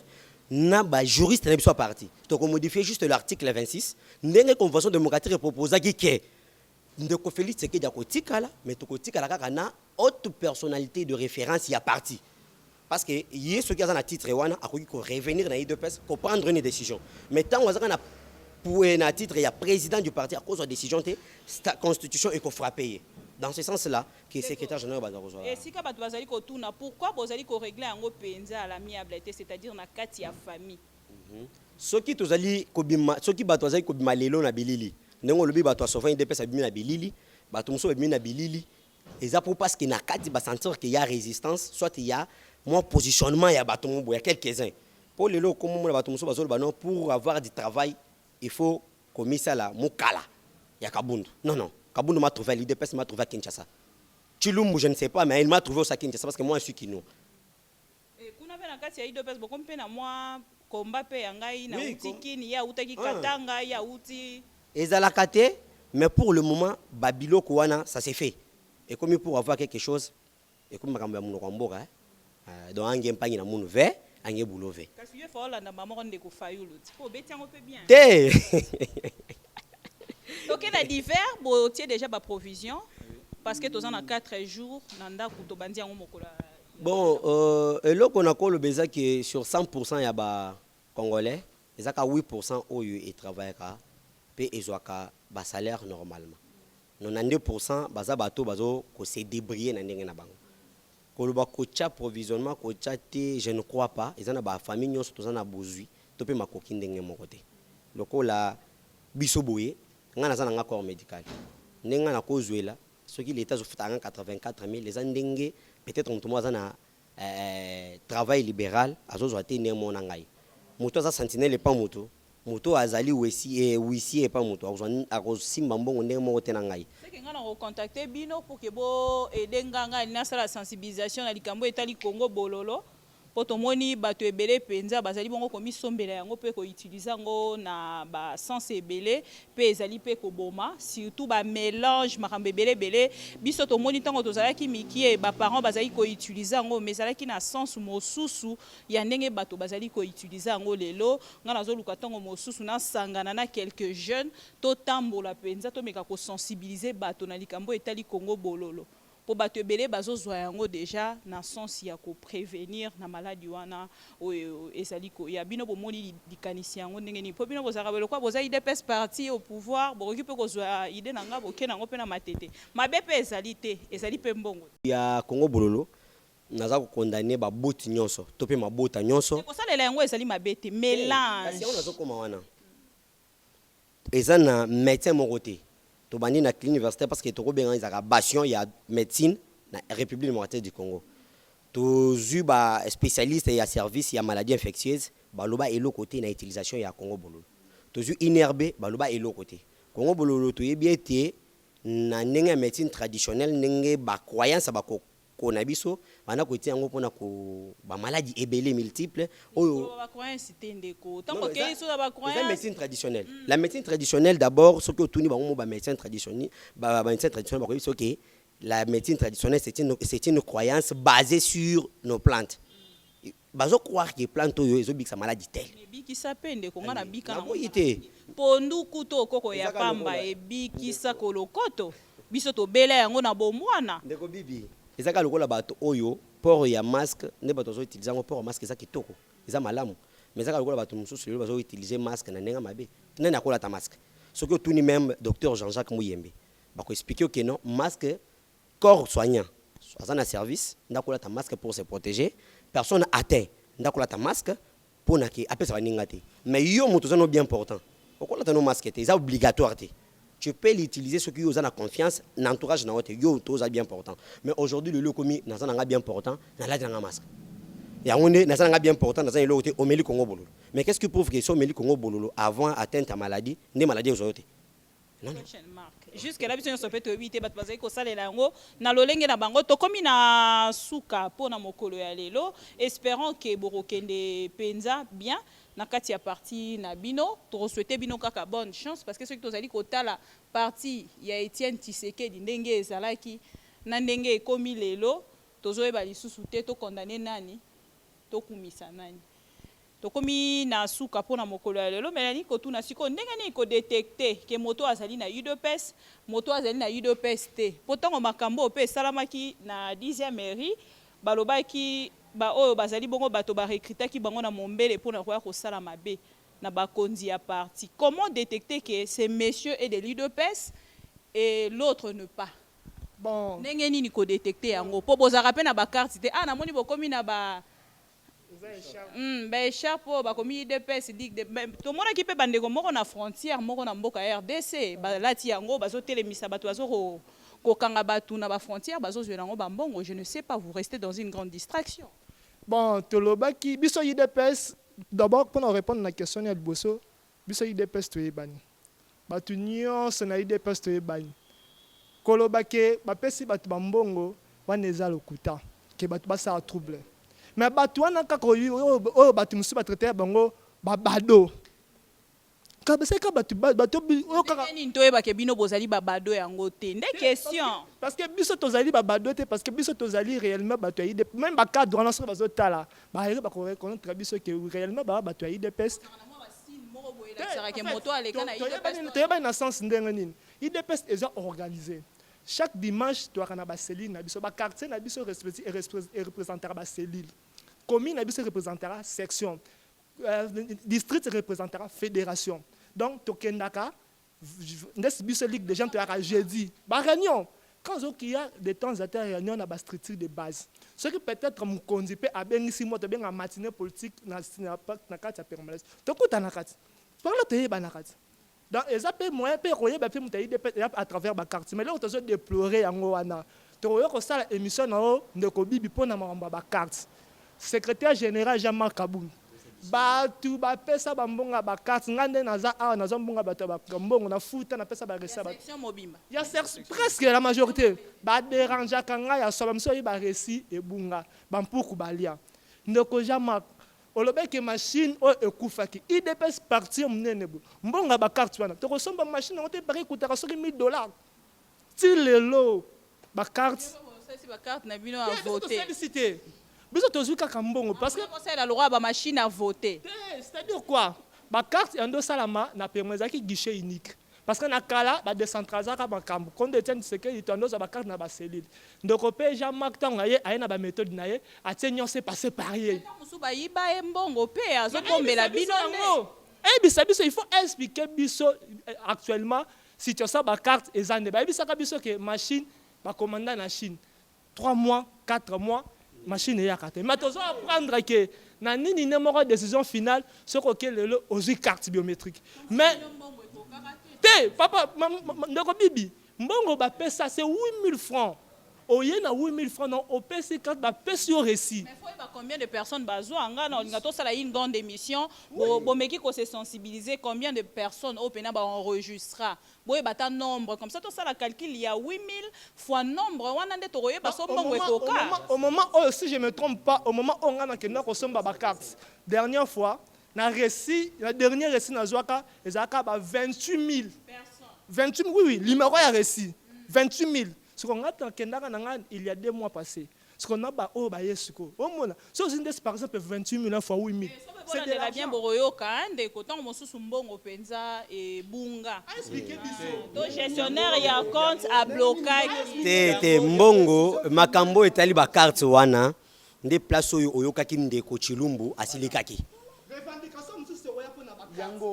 B: na bajuriste na biso ya parti. Tokomodifier juste l'article 26, ndenge convention démocratique eproposaki ke ndeko Félix Tshisekedi akotikala, mais tokotikala kaka na haute personnalité de référence ya parti, parce que ye soki aza na titre wana, akoki korevenir na UDPS, koprendre une décision. Mais ntango azaka na titre ya président du parti, akozwa décision te, constitution ekofrapper ye. Dans ce sens là que secrétaire général baza kozwa.
D: Esika bato bazali kotuna pourquoi bozali korégler yango mpenza à l'amiable te, c'est-à-dire na kati ya famille.
B: Soki tozali kobima, soki bato bazali kobima lelo na bilili, ndenge olobi, bato ya souvent UDPS abimi na bilili, bato mosusu babimi na bilili, eza po parce que na kati basentir ke ya résistance, soit ya mwa positionnement ya bato mo boye, ya quelques-uns. Mpo lelo okomomona bato mosusu bazoloba: non, pour avoir du travail, il faut komisala mokala ya Kabundu. Non, non, Kabundu m'a trouvé à l'UDPS, m'a trouvé à Kinshasa. Tshilumbu, je ne sais pas, mais il m'a trouvé aussi à Kinshasa, parce que moi, je suis kino.
D: Kuna mpe na kati ya UDPS bokomi mpe na mwa komba mpe ya ngai nauti Kini, ye autaki Katanga, ye auti.
B: Ezalaka te, mais pour le moment babiloko wana, ça s'est fait. Ekomi pour avoir quelque chose, ekomi makambo ya monoko ya mboka, eh? Donc ange mpangi na munu ve ange bulo ve.
D: Kasi yo fa olanda moko ndeko Fayulu ti mpo obeti yango mpe bien.
B: Te.
D: Toke na divers, botie déjà baprovision, parce que toza na 4 jours na ndako, tobandi yango mokolo
B: Bon, eloko nakoloba eza ke sur 100 ya bacongolais, ezaka 8 oyo etravaillaka mpe ezwaka basalaire normalement. 92 baza bato bazo kose débrouiller na ndenge na bango. Koloba kotya provisionnement, kotya te, je ne crois pas. Eza na bafamille nyonso, toza na bozwi to mpe makoki ndenge moko te. Lokola biso boye, ngai naza na nga corps médical, ndenge ngai nakozwela soki leta azofutaka nga 84 000, eza ndenge peut-être moto moko aza na travail libéral azozwa te. Ndenge moko na ngai, moto aza sentinelle epa moto, moto azali huissier epa moto, akosimba mbongo ndenge moko te na ngai.
D: Seke ngai na kocontacter bino pour ke boaider nga, ngai nasala sensibilisation na likambo etali Congo bololo, mpo tomoni bato ebele mpenza bazali bongo komisombela yango mpe koutiliser yango na basens ebele, mpe ezali mpe koboma, surtout bamélange, makambo ebele ebele. Biso tomoni ntango tozalaki mike, baparent bazali koutiliser yango, mais ezalaki na sens mosusu ya ndenge bato bazali koutiliser yango lelo. Ngai nazoluka ntango mosusu nasangana na quelques jeunes, totambola mpenza, tomeka kosensibiliser bato na likambo etali Congo bololo. Mpo bato ebele bazozwa yango déjà na sens ya koprévenir na maladi wana oyo ezali koya. Bino bomoni likanisi yango ndenge nini? Mpo bino bozalaka belokwa, boza UDPS, parti au pouvoir, bokoki mpe kozwa idée na nga, boke nango mpe na Matete. Mabe mpe ezali te, ezali mpe mbongo.
B: Ya Congo Bololo, naza kokondane baboti nyonso to mpe mabota nyonso.
D: Kosalela yango ezali mabe te, mélange.
B: Kasi yango nazokóma wana, eza na médecin moko te. Tobandi na clinique universitaire, parce que tokobenga ezalaka bastion ya médecine na République démocratique du Congo. Tozwi baspécialiste ya service ya maladie infectieuse, baloba eloko te na utilisation ya Congo Bololo. Tozwi INRB, baloba eloko te. Congo Bololo, toyebi ete na ndenge ya médecine traditionnelle, ndenge bacroyance bakoko na biso banda kotia yango mpona bamaladi ebele multiple oyo.
D: Bacroyance te, ndeko, ntango okei so na
B: Eza
D: bacroyance.
B: Médecine traditionnelle. La médecine traditionnelle d'abord, soki otuni bango mo bamédecin traditionnel, bamédecin traditionnel bakoyebi soki la médecine traditionnelle, c'est une croyance basée sur nos plantes. Bazo croire que plante oyo ezobikisa maladie telle.
D: Ebikisa mpe, ndeko, nga nabika.
B: Naboyi te.
D: Pondu kutu okoko ya
B: Ezaka
D: pamba
B: lokola-
D: ebikisa kolokoto. Biso tobela yango na bomwana.
B: Ndeko Bibi, eza kaka lokola bato oyo port ya masque, nde bato bazoutilize yango. Port ya masque eza kitoko, eza malamu, mais eza kaka lokola bato mosusu lelo bazoutilize masque na ndenge mabe. Nani akolata masque? Soki otuni même docteur Jean-Jacques Muyembe, bakoexplike ke non, masque, corps soignant aza na service nde akolata masque pour se protéger, personne atteint nde akolata masque mpona ke apesa baninga te. Mais yo moto oza no bien important, okolata no masque te, eza obligatoire te. Tu peux l'utiliser soki yo oza na confiance na entourage na yo te, yo to oza bien important. Mais aujourd'hui, lelo ekomi naza na nga bien important, nalati na nga masque yango nde naza na nga bien important, naza na eloko te, omeli Congo Bololo. Mais qu'est ce qui prouve que so omeli Congo Bololo avant atteinte ya maladie, nde maladie ozwa yo te? Non, non.
D: Question mark. Jusque là, biso nyonso mpe toyebi te. Bato bazali kosalela yango na lolenge na bango. Tokomi na suka mpona mokolo ya lelo. Espérons ke bokokende mpenza bien na kati ya parti na bino. Tokosouhaite bino kaka bonne chance, parce que soki tozali kotala parti ya Etienne Tshisekedi, ndenge ezalaki na ndenge ekomi lelo, tozoyeba lisusu te tokondane nani, tokumisa nani. Tokomi na suka mpona mokolo ya lelo. Melani kotuna sikoyo, ndenge nini kodétecter ke moto azali na UDPS, moto azali na UDPS te? Mpo ntango makambo oyo mpe esalamaki na 10e mairie, balobaki baoyo bazali bongo bato barecrutaki bango na mombele mpona koya kosala mabe na bakonzi ya parti. Comment détecter que ce monsieur est de l'UDPS et l'autre ne pas?
F: Bon.
D: Ndenge nini kodétecter yango? Mpo bozalaka mpe na bacarte te. Ah, namoni bokomi na ba baécharpe oyo bakomi UDPS ligue tomonaki mpe bandeko moko na frontière moko na mboka ya RDC balati yango, bazotelemisa bato, bazo kokanga bato na bafrontière, bazozwela yango bambongo. Je ne sais pas, vous restez dans une grande distraction.
F: Bon, tolobaki biso UDPS d'abord, mpona répondre na question ya liboso, biso UDPS toyebani, bato nyonso na UDPS toyebani. Koloba ke bapesi bato bambongo wana eza lokuta, ke bato basala trouble. Mais bato wana kaka oyo bato mosusu batraite ya bango babado, kabesaka bato bato oyo kaka.
D: Nini toyebake bino bozali babado yango te nde question.
F: Parce que biso tozali babado te, parce que biso tozali réellement bato ya UDPS. Même bacadre wana, soki bazotala, bayeke bakoreconnaître biso ke réellement baa bato ya UDPS.
D: Moto aleka na UDPS.
F: Toyebani na sens ndenge nini? UDPS eza organisé. Chaque dimanche toyaka na bacellule na biso, baquartier na biso ereprésentaka bacellule, commune na biso ereprésentaka section, district représentaka fédération. Donc tokendaka ndesi biso ligue des gens, toyaka jeudi baréunion. Quand ozokiya de temps à temps réunion na bastructure de base, soki peut-être mokonzi mpe abengisi moto, abenga matinée politique na kati ya permanence, tokutana kati mpona toyebana kati. Donc eza mpe moyen mpe koyeba mpe moto ayi à travers baquartier. Mais eloko tozodéplore yango wana, tokoya kosala émission na yo, ndeko Bibi, mpona makambo ya bacarte. Secrétaire général Jean-Marc Kabund, bato bapesa bambongo ya bacarte. Ngai nde naza awa, nazwa mbongo ya bato ya mbongo nafuta, napesa baresi
D: ya
F: presque la majorité. Baderangeaka ngai ya solo, mosusu oyi baresi ebunga, bampuku balia. Ndeko Jean-Marc, olobaki machine oyo ekufaki. UDPS, parti monene boye, mbongo ya bacarte wana tokosomba machine yango te? Pari ekutaka soki 1000 $. Ti lelo bacarte
D: Bacarte na bino ya vote?
F: Tosalisi te, biso tozwi kaka mbongo parce que
D: kosalela lokwa bamachine à voter.
F: C'est-à-dire quoi? Bacarte yango osalama na permis, ezalaki guichet unique. Parce que na kala badecentralisaka makambo. Kondo Etienne Tshisekedi, toando ozwa bacarte na bacellule. Ndeko mpe Jean-Marc, ntango aye, aye na baméthode na ye, atie nyonso epasse par ye.
D: Mosusu bayiba ye mbongo mpe azobombela bino nde.
F: Ayebisa biso, il faut expliquer biso actuellement situation ya bacarte eza nde. Bayebisaka biso ke machine bakomanda na Chine 3 mois, 4 mois, machine eyaka te. Mais tozo apprendre ke na nini nde moko décision finale, soki oke lelo, ozwi carte biométrique. Mais te, papa, ndeko Bibi, mbongo bapesa, c'est 8000 francs. Oye na 8000 francs, non, opesi carte, bapesi yo reçu.
D: Mais faut yeba combien de personnes bazwa. Nga na olinga tosala une grande émission. Bomeki kose sensibiliser combien de personnes oyo mpena baenregistra. Boyeba ata nombre, comme ça tosala calcul ya 8000 fois nombre wana nde tokoyeba so mbongo ekoka.
F: Au moment oyo, si je me trompe pas, au moment oyo nga nakenda kosomba bacarte dernière fois, na reçu, na dernier reçu nazwaka, ezalaka ba 28 000. 28, oui, numéro ya reçu 28 000. Siko nga nakendaka na nga il y a 2 mois passé. Siko na ba oyo baye sikoyo, omona so ozwi nde par exemple 28 000 fois 8 000.
D: Bolandela bien, bokoyoka ndeko. Ntango mosusu mbongo mpenza ebunga to gestionnaire ya compte ablokaki.
B: Te te, mbongo, makambo etali bacarte wana nde place oyo oyokaki ndeko Chilumbu asilikaki.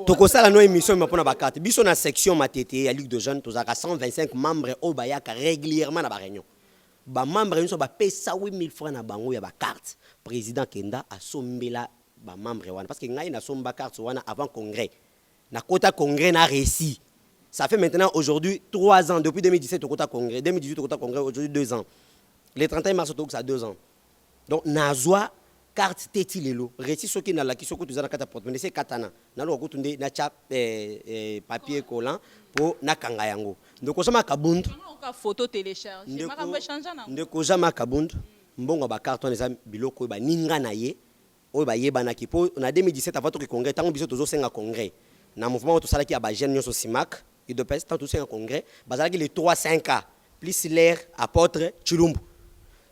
B: Tokosala no émission ma mpona bacarte. Biso na section Matete ya Ligue de Jeunes, tozalaka 125 membres oyo bayaka régulièrement na baréunion. Bamembre nyonso bapesa 8000 francs na bango ya bacarte. Président kenda asombela bamembre wana, parce que ngai nasomba carte wana avant congrès. Nakota congrès na reçu. Ça fait maintenant aujourd'hui 3 ans, depuis 2017 tokota congrès, 2018 tokota congrès, aujourd'hui 2 ans. Le 31 mars tokokisa 2 ans. Donc nazwa carte te ti lelo. Reçu, soki nalaki, soki toza na kati ya porte-monnaie, se katana naloka kutu nde natya papier collant mpo nakanga yango. Ndeko Jean Kabund.
D: Oka photo télécharge, makambo echange na.
B: Ndeko Jean Kabund, mbongo ya bacarte wana eza biloko oyo baninga na ye oyo bayebanaki. Mpo na 2017, avant toki congrès, ntango biso tozosenga congrès na mouvement oyo tosalaki ya bajeune nyonso, Simak, UDPS, ntango tozosenga congrès, bazalaki les 3 5 a plus l'air apôtre Chilumbu.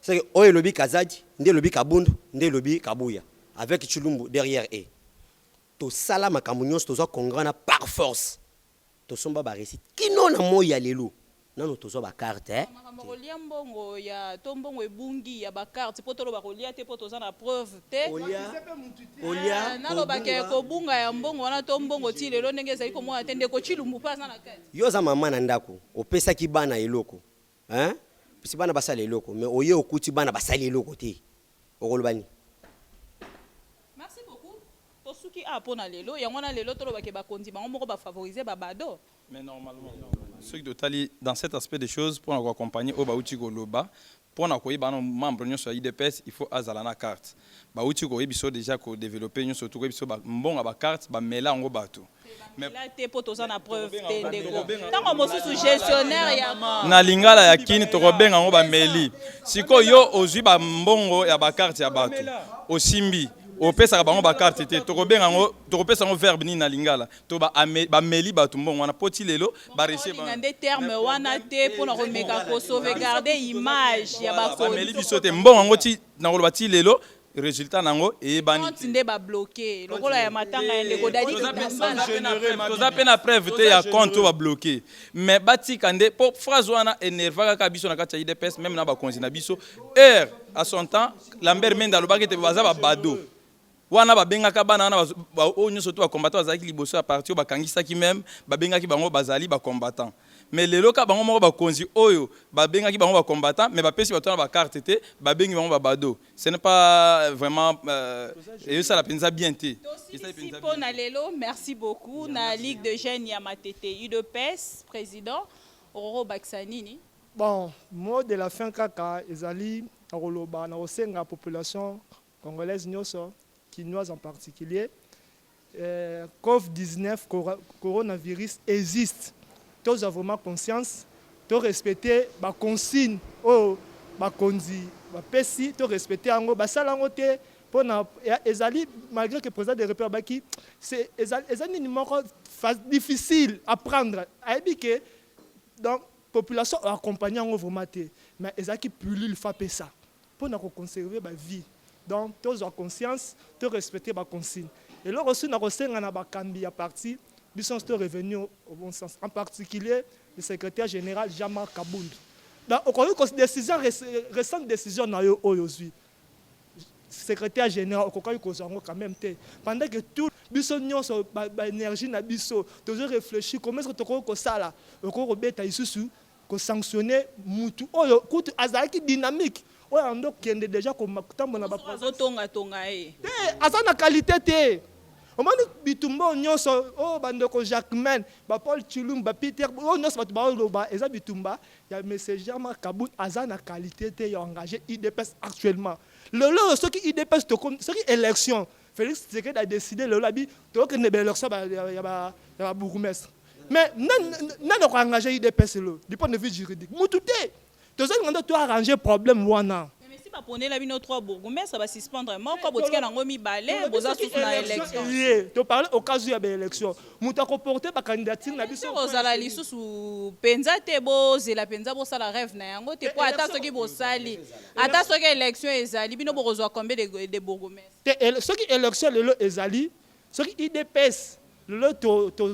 B: C'est que oyo elobi Kazadi nde elobi Kabundu nde elobi Kabuya avec Chilumbu derrière. E tosala makambo nyonso, tozwa congrès wana par force, tosomba bareçu. Kino na moi ya lelo, nano tozwa bacarte, eh?
D: Makambo kolia mbongo ya to mbongo ebungi ya bacarte, mpo toloba kolia te, mpo toza na preuve te.
B: Kolia.
D: Nalobaka kobunga ya mbongo wana to mbongo ti lelo ndenge ezali komona te. Ndeko Chilumbu mpe aza na kati.
B: Yo oza mama na ndako, opesaki bana eloko, hein? Pesi bana basala eloko, mais oye okuti bana basali eloko te, okoloba nini?
D: Merci beaucoup. Tosuki a mpo na lelo. Yango wana lelo tolobake bakonzi bango moko bafavorize babado.
G: Mais normalement, soki totali dans cet aspect des choses, mpona koaccompagner oyo bauti koloba, mpona koyeba na membre nyonso ya UDPS, il faut azala na carte. Bauti koyebi biso déjà kodévelopper nyonso, tokoyebi biso mbongo ya bacarte bamela yango bato.
D: La te, mpo toza na preuve te. Ndeko, ntango mosusu gestionnaire ya
G: Na lingala ya kini, tokobenga yango bameli. Sikoyo yo ozwi bambongo ya bacarte ya bato, osimbi, opesaka bango bacarte te, tokobenga yango, tokopesa yango verbe nini na lingala? To bameli bato mbongo wana, mpo ti lelo bareçu.
D: Olinga nde terme wana te mpona komeka kosauvegarde image ya
G: bameli
D: bakonzi.
G: Biso te, mbongo yango ti nakoloba ti lelo résultat nango eyebani.
D: Compte nde babloke lokola ya matanga ya ndeko Dadi.
G: Toza mpe na preuve te ya compte oyo babloke, mais batika nde mpo phrase wana énerva kaka biso na kati ya UDPS, même na bakonzi na biso. Heure à son temps, Lambert Mende alobaki ete baza babado wana, babengaka bana wana oyo nyonso to bacombattant bazalaki liboso ya parti oyo bakangisaki, même babengaki bango bazali bacombattant. Mais lelo ka bango moko bakonzi oyo babengaki bango bacombattant, mais bapesi bato wana bacarte te, babengi bango babado. Ce n'est pas vraiment eyosala mpenza bien te. Esali
D: tosilisi
G: mpenza
D: mpo na lelo. Merci beaucoup na Ligue de Jeunes ya Matete UDPS. Président Ororo, bakisa nini?
F: Bon, mot de la fin kaka ezali na koloba na kosenga population congolaise nyonso, kinoise en particulier, COVID-19, coronavirus existe. Tozwa vraiment conscience, torespecte baconsigne oyo bakonzi bapesi, torespecte yango. Basala yango te mpona ezali, malgré que président de république abaki eza nini moko difficile à prendre, ayebi ke donc population accompagne yango vraiment te, mais ezalaki pilule fa apesa mpona koconserve bavie. Donc tozwa conscience, torespecte baconsigne. Eloko soki na kosenga na bakambi ya parti. Biso nyonso to revenir au bon sens. En particulier le secrétaire général Jean-Marc Kabund. Donc okoki ko décision récente décision na yo oyo ozwi. Secrétaire général okokaki kozwa yango quand même te. Pendant que tout biso nyonso ba, ba énergie na biso tozo réfléchir comment est-ce que tokoki kosala okoki kobeta lisusu ko sanctionner mutu oyo kutu azalaki dynamique oyo ando kende deja kotambola na ba
D: azotonga tonga ye
F: te aza na qualité te omoni bitumba oyo nyonso oyo bandeko jacquemain ba paul chilum ba peter oyo nyonso bato baoloba eza bitumba ya monsieur Jean-Marc Kabund aza na qualité te ya engagé UDPS actuellement lelo oyo soki UDPS soki élection Félix Tshisekedi a décidé lelo abi tokende ba élection ya ba bourgmestre mais nani ako engagé UDPS lelo du point de vue juridique mutu te tozolinga nde to arranger problème wana.
D: Mais si baponela bino 3 bourgmestre basuspendre moko botika nango mibale boza susu na élection.
F: Ye to parle au cas où ya ba élection moto akoporte ba candidature na biso.
D: Kozala lisusu mpenza te bozela mpenza bosala rêve na yango te po ata soki bosali ata soki élection ezali bino bokozwa combien de bourgmestre?
F: Te soki élection lelo ezali soki UDPS lelo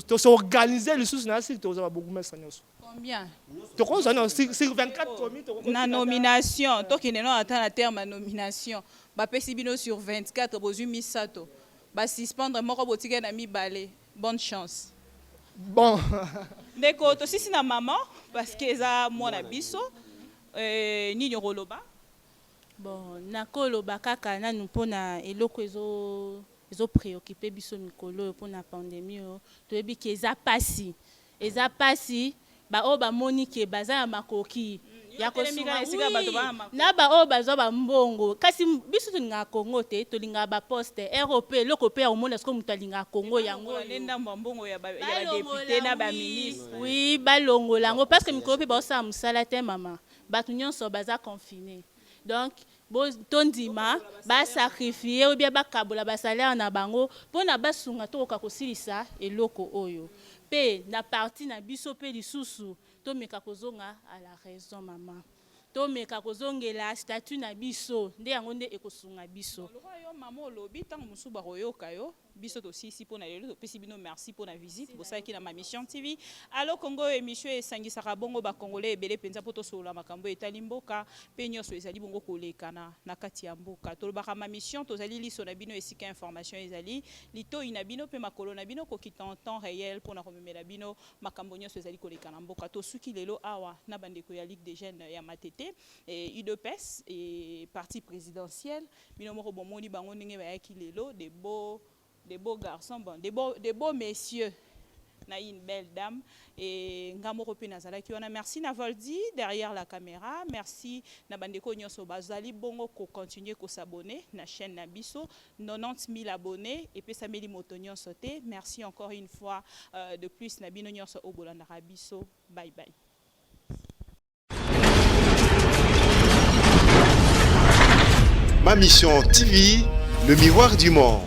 F: tosorganize lisusu na sili tozwa ba bourgmestre nyonso.
D: Combien?
F: Tokozwa no sur 24 communes.
D: Na nomination tokende no ata na terme ya nomination bapesi bino sur 24 bozwi misato basuspendre moko botikali na mibale. Bonne chance.
F: Bon.
D: Ndeko tosisi na mama parce que eza mwana biso nini okoloba?
E: Bon, nakoloba kaka nanu mpona eloko ezo ezo préoccuper biso mikolo oyo mpona pandémie oyo. Toyebi ke eza pasi, eza pasi. Baoyo bamoni ke baza na makoki ya kosunga na baoyo bazwa bambongo, kasi biso tolingaka Congo te, tolingaka baposte rop eloko mpe ya komona sikoyo moto alingaka Congo yango. Oui, balongola yango parce que mikolo mpe baosala mosala te mama, bato nyonso baza confiné. Donc tondima basacrifie ou bien bakabola basalaire na bango mpona basunga tokoka kosilisa eloko oyo. Mpe na parti na biso mpe lisusu tomeka kozonga à la raison mama, tomeka kozongela statut na biso nde yango nde ekosunga biso.
D: Lokola yo mama olobi ntango mosusu bakoyoka yo. Biso tosilisi mpo na lelo, topesi bino merci mpo na visite bosalaki na Ma Mission TV. Allo Congo, émission esangisaka bongo ba Congolais ebele mpenza mpo tosolola makambo etali mboka mpe nyonso ezali bongo kolekana na kati ya mboka. Tolobaka Ma Mission, tozali liso na bino esika information ezali, litoi na bino mpe makolo na bino kokita en temps réel mpo na komemela bino makambo nyonso ezali koleka na mboka. Tosuki lelo awa na bandeko ya Ligue des Jeunes ya Matete, UDPS et parti présidentiel. Bino moko bomoni bango ndenge bayaki lelo, de beaux de beaux garçons, bon de beaux messieurs na une belle dame et nga moko pe nazalaki wana. Merci na Voldi derrière la caméra, merci na bandeko nyonso bazali bongo ko continuer ko s'abonner na chaîne na biso 90 000 abonnés epesameli moto nyonso te. Merci encore une fois de plus na bino nyonso oyo bolandaka biso. Bye bye.
A: Ma Mission TV, le miroir du monde.